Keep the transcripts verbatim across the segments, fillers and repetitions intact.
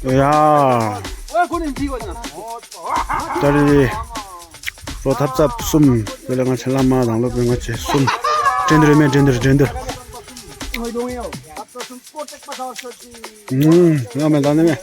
ཡ། ད་རེས་རོ་ཐབ་ཚབ་གསུམ། དེ་ལ་ང་ཆེ་བླ་མ་དང་སློབ་དཔོན་ང་ཆེ་གསུམ། འགྲན་བསྡུར་མེད། འགྲན་བསྡུར། འགྲན་བསྡུར། ང་མེད་ལ་ནི་མེད།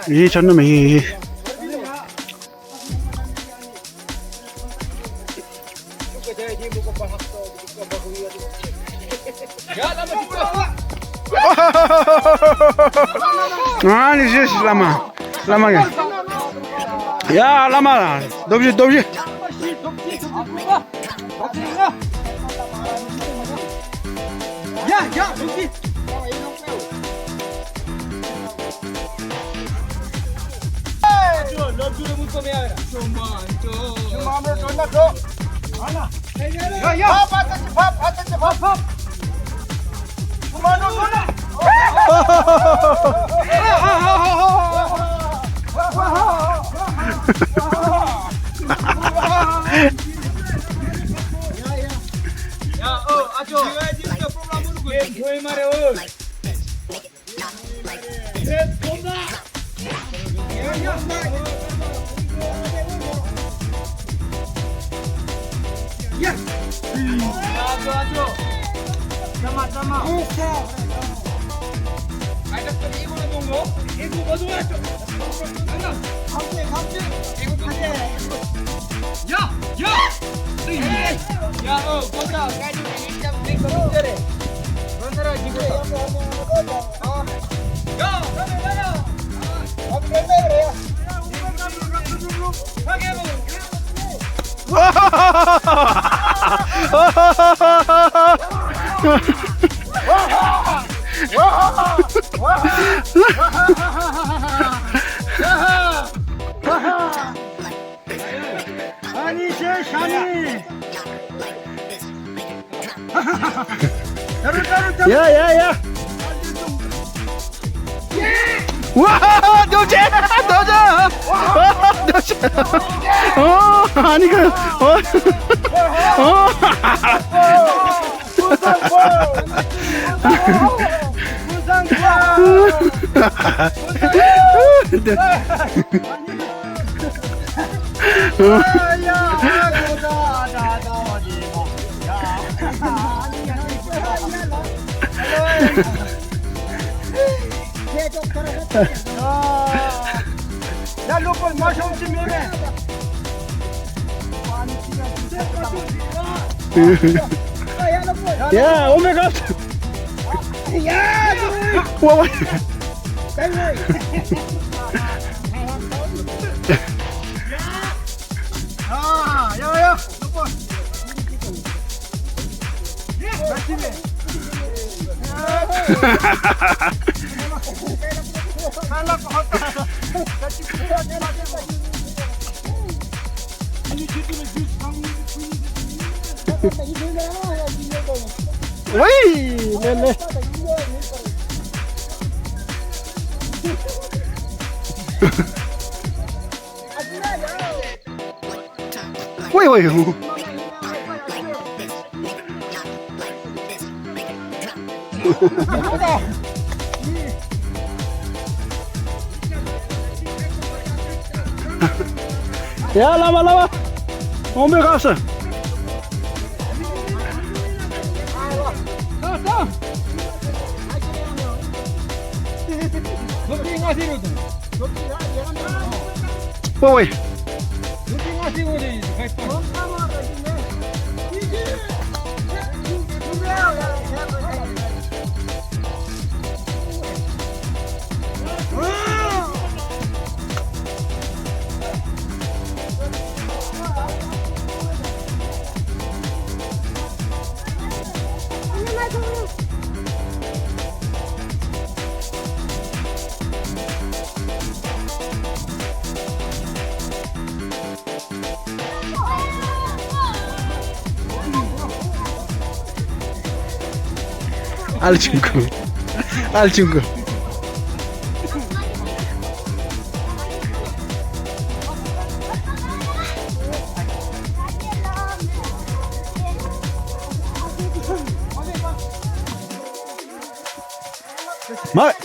ཡེ་ཆར་ནམ་ཡེ་ཡེ། ཨ་ནི་ཤེས་བླ་མ། བླ་མ་ཡ། ཡ་བླ་མ་ལ། རྡོ་བཞི་རྡོ་བཞི། ཨ་ནི་ཤེས་ཤ་ནི། ཡ་ཡ་ཡ། ཝ། རྡོ་རྗེ། རྡོ་རྗེ། རྡོ་རྗེ། ཨོ། ཨ་ནི་ཁ། ཨོ། ཨོ། ཡ་ལོ་པོ་མ་ཤོང་ཅི་མེད་པས། ཡ། ཨོ་མའི་གོཌ། ཡ། ཝ་ཝ། ཨ་ཡ་ཡ། ཝེ། ལེ་ལེ། ཝེ་ཝེ། ཡ་བླ་མ་བླ་མ། འོང་པའི་སྐབས་སུ། ཨོ་ཝེ། ཨལ་ཆུང་ཀུ། ཨལ་ཆུང་ཀུ། མ།